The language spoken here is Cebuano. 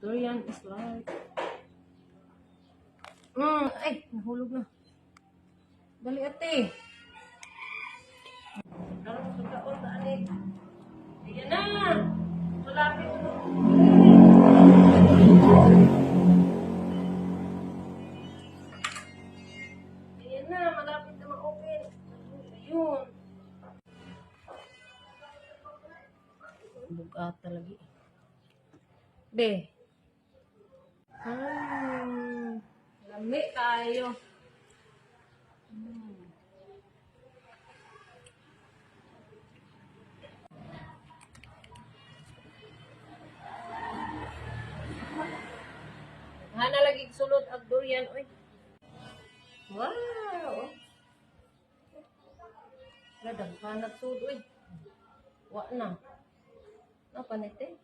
Durian is life. Ay, nahulog na. Dali, ate. Karon pagkaon ta ani. Ayan na. Malapit na. Ayan na, malapit na ma-open. Ayun. Bugat talaga. Be. Lami kaayo. Hana lagi sulod ag durian oy. Wow. Wala, daghan sud oy. Wa na. Napanite.